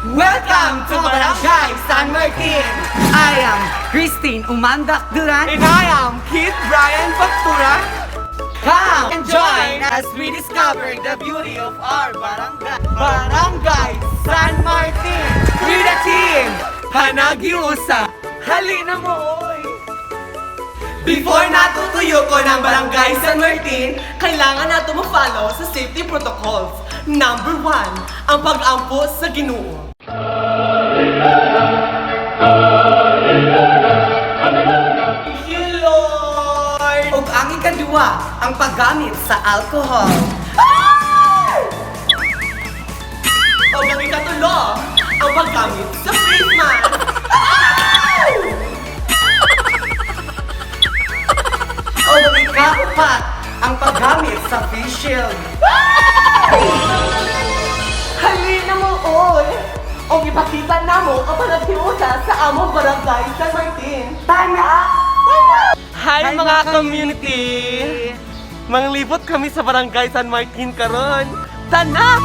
Welcome to Barangay San Martin! I am Christine Umandak Duran. And I am Keith Brian Factura. Come and join as we discover the beauty of our barangay. Barangay San Martin! With the team, Panaghiusa. Halina mo, oy! Before natutuyo ko ng Barangay San Martin, kailangan nato mo-follow sa safety protocols. Number 1, ang pag-ampo sa Ginoo. Thank you, Lord! Ug ang ikaduha, ang paggamit sa alcohol. O ang ikatulo, ang paggamit sa face mask. Ug ang ikaapat, ang paggamit sa face shield. Halina mo, oy! O ipakita namo ang panaghiusa sa among Barangay San Martin. Tama! Hi, mga community! Manglibot kami sa Barangay San Martin karon. Tana!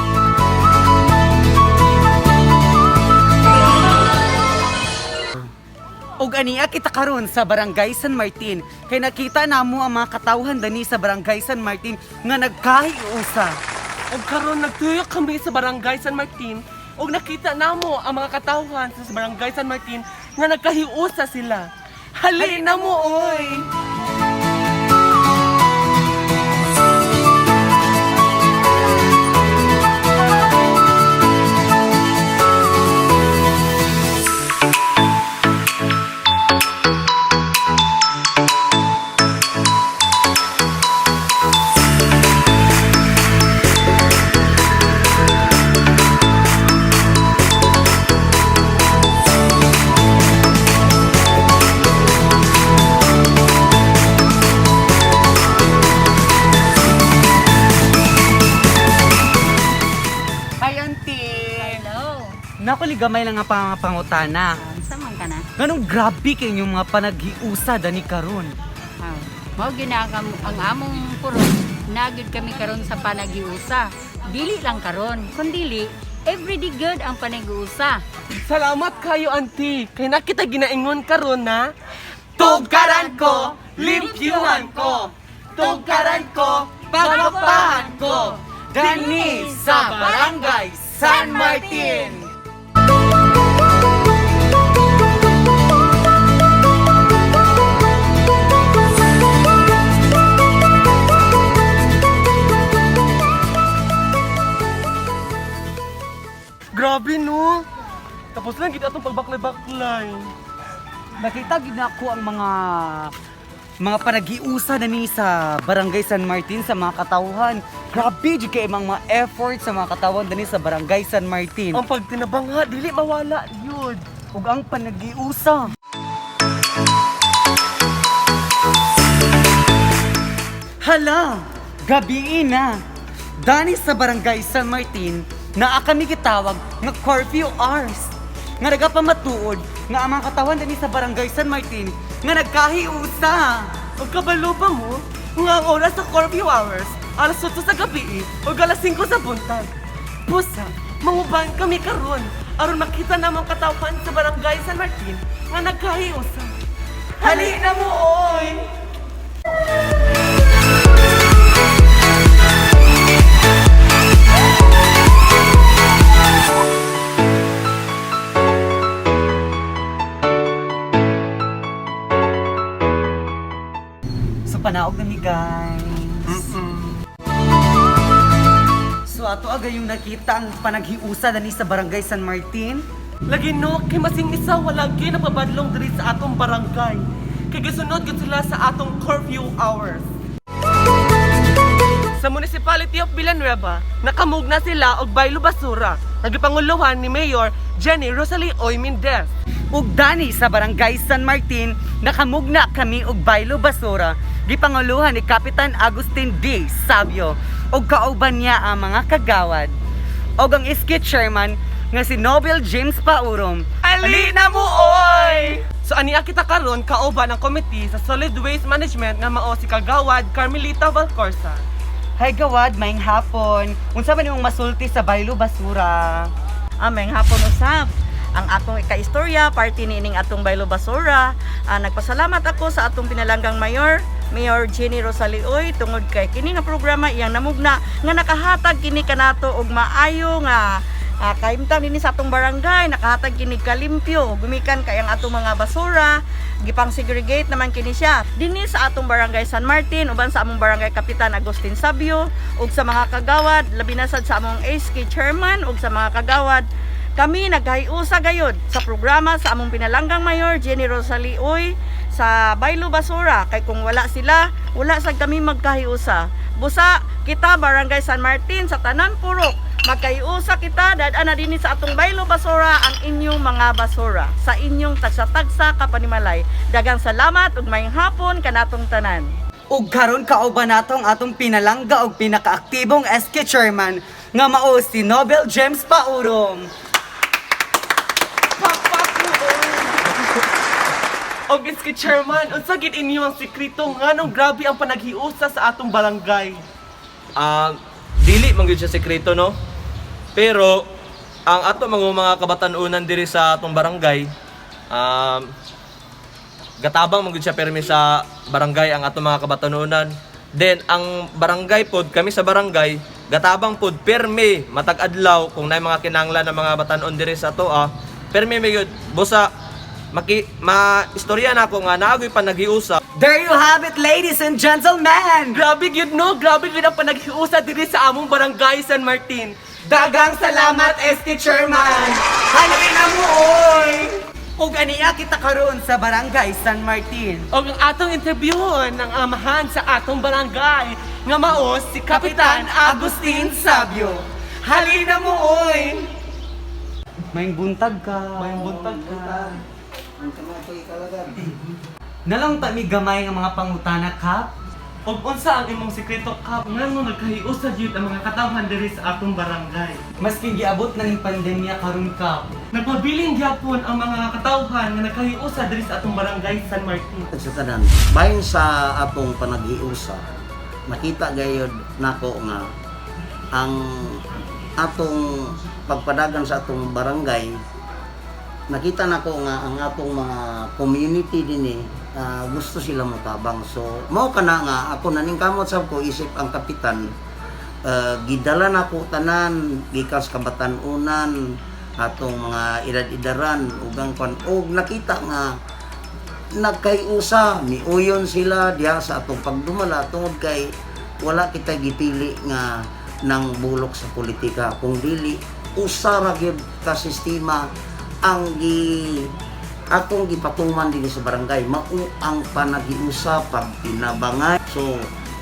Ug ania kita karon sa Barangay San Martin kay nakita namo ang mga katawhan dani sa Barangay San Martin nga nagkahiusa. Ug karon nagtuyo kami sa Barangay San Martin ug nakita namo ang mga katawhan sa Barangay San Martin nga nagkahiusa sila. Halina mo, oy! Hi, auntie. Hello. Nako gamay lang nga pangutana. Unsa man ka na? Nganong grabe kay inyong mga panaghiusa dani karon. Ah, mao gyud na ang among puron, nagyud kami karon sa panaghiusa. Dili lang karon, kundili everyday good ang panaghiusa. Salamat kayo, auntie. Kay nakita ginaingon karon na tugkaran ko, limpyuhan ko. Tugkaran ko, pagpapahan ko. Dani sa Barangay San Martin. Grabe no. Tapos lang gid atong pagbaklay-baklay. Nakita gid nako ang mga panaghiusa na ni sa Barangay San Martin sa mga katawhan. Grabe jud kay mga effort sa mga katawhan dani sa Barangay San Martin. Ang pagtinabangha dili mawala yun. Ug ang panaghiusa. Hala, gabi na. Dani sa Barangay San Martin, naa kami gitawag nga curfew hours. Nga nagapamatuod nga ang mga katawan dani sa Barangay San Martin nga nagkahiusa. Ug kabalo ba mo nga ang oras sa curfew hours alas 8 sa gabi ug alas 5 sa buntag. Pusa, manguban kami karon aron makita namang katawhan sa Barangay San Martin nga nagkahiusa. Halina mo, oy! So panaog na mi, guys. So ato agay yung nakita ang panaghiusa dani sa Barangay San Martin. Lagi no, kay masing isa wala gyud napabadlong diri sa atong barangay. Kay gisunod gyud sila sa atong curfew hours. Sa Municipality of Villanueva, nakamugna sila og baylo basura. Nagipanguluhan ni Mayor Jenny Rosalie Oy Mendez. Ug dani sa Barangay San Martin, nakamugna kami og baylo basura gipanguluhan ni Kapitan Agustin D. Sabio ug kauban niya ang mga kagawad. Og ang iski chairman nga si Nobel James Paurom. Alina mo oy! So aniya kita karon kauban ang committee sa Solid Waste Management nga mao si Kagawad Carmelita Valcorsa. Hi gawad, maayong hapon. Unsa man imong masulti sa baylo basura? Aming hapon usab. Ang akong ikaistorya, party niining atong Baylo Basura. Nagpasalamat ako sa atong pinalanggang mayor, Mayor Jenny Rosalie Uy, tungod kay kini nga programa iyang namugna nga nakahatag kini kanato og maayo nga kahimtang dinhi sa atong barangay, nakahatag kini kalimpyo, gumikan kay ang atong mga basura, gipang segregate naman kini siya. Dinhi sa atong barangay San Martin, uban sa among barangay Kapitan Agustin Sabio, ug sa mga kagawad, labi na sad sa among SK chairman ug sa mga kagawad, kami naghiusa gayud sa programa sa among pinalanggang mayor Jenny Rosalie Uy sa Baylo Basura kay kung wala sila, wala sad kami magkahiusa. Busa kita Barangay San Martin sa tanan purok magkahiusa kita dad-an na dinhi sa atong Baylo Basura ang inyong mga basura sa inyong tagsa-tagsa kapanimalay. Daghang salamat ug maayong hapon kanatong tanan. Ug karon kauban nato ang atong pinalangga og pinakaaktibong SK chairman nga mao si Nobel James Paurom. Og SK Chairman, unsa gid inyo ang sekreto nganong grabe ang panaghiusa sa atong barangay? Dili man gyud siya sekreto, no, pero ang ato mga kabatan-unan diri sa atong barangay, gatabang man gyud siya permi sa barangay ang ato mga kabatan-unan. Then ang barangay pod, kami sa barangay gatabang pod permi matag adlaw kung naay mga kinahanglan ng mga batan-on diri sa ato, permi mi gyud. Busa maki ma istorya nako nga naagoy pa naghiusa. There you have it, ladies and gentlemen! Grabe gyud, no, grabe gyud ang panaghiusa diri sa among barangay San Martin. Dagang salamat, SK Chairman! Halin na mo, oy! Ug aniya kita karon sa Barangay San Martin. Og ang atong interviewon ng amahan sa atong barangay nga mao si Kapitan Agustin Sabio. Halina mo, oy! Maing buntag ka. Maayong buntag ka. Nalang ta mi gamay nga mga pangutana, Kap. Og unsa ang imong sekreto, Kap, ngano nagkahiusa gyud ang mga katawhan diri sa atong barangay? Maskin giabot na ning pandemya karon, Kap. Nagpabiling gyapon ang mga katawhan nga nagkahiusa diri sa atong barangay San Martin. Sa tanan, bahin sa atong panaghiusa, nakita gayod nako nga ang atong pagpadagan sa atong barangay, nakita nako nga ang atong mga community dinhi, gusto sila motabang. So mao kana nga ako naningkamot sab ko isip ang kapitan, gidala nako tanan gikan sa kabatan-unan, atong mga edad-edaran ug ang kwan, ug nakita nga nagkayusa, miuyon sila diha sa atong pagdumala tungod kay wala kita gipili nga ng bulok sa politika kung dili usa ra gyud ka sistema ang akong gipatuman dinhi sa barangay, mao ang panaghiusa, pagtinabangay. So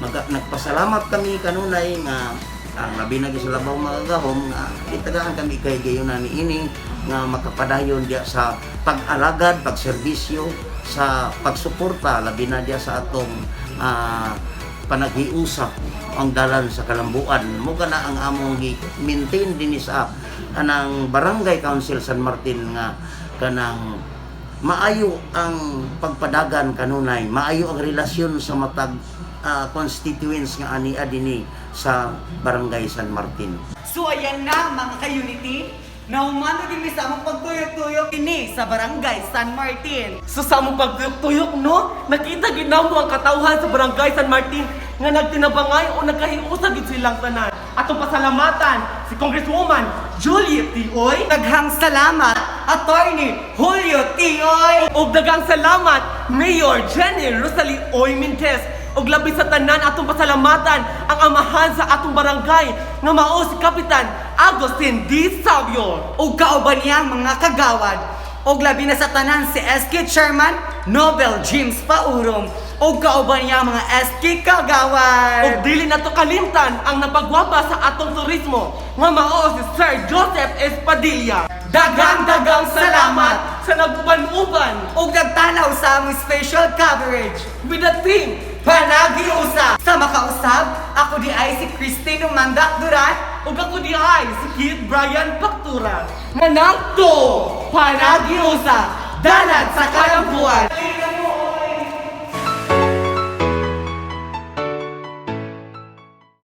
nagpasalamat kami kanunay nga ang labi na gyud sa labaw magagahom nga gitagaan kami kay gayunan niini nga makapadayon diya sa pag-alagad, pagserbisyo, sa pagsuporta labi na diya sa atong panaghiusa ang dalan sa kalambuan. Mo kana ang among gi-maintain dinhi sa anang Barangay Council San Martin nga kanang maayo ang pagpadagan kanunay, maayo ang relasyon sa matag constituents nga ania dinhi sa Barangay San Martin. So ayan na mga ka-unity, naumano din mi sa among pagtuyok-tuyok ini sa Barangay San Martin. So sa among pagtuyok, no, nakita gid namo ang katawhan sa barangay San Martin nga nagtinabangay o nagkahiusa gid silang tanan. Atong pasalamatan si Congresswoman Juliet Tioy. Daghang salamat, Attorney Julio Tioy! Ug daghang salamat Mayor Jenny Rosalie Oy Mendez. Ug labi sa tanan atong pasalamatan ang amahan sa atong barangay nga mao si Kapitan Agustin D. Sabio. Ug kauban niya ang mga kagawad. Ug labi na sa tanan si SK Chairman Nobel James Paurom. Ug kauban niya ang mga SK kagawad. Ug dili nato kalimtan ang napagwapa sa atong turismo nga mao si Sir Joseph Espadilla. Daghang-daghang salamat sa naguban-uban ug nagtanaw sa among special coverage with the team Panagiusa. Sa makausab, ako di ay si Christine Mandak Duran. Ug ako di ay si Keith Brian Pactura nga nagto Panagiusa, dalan sa kalambuan.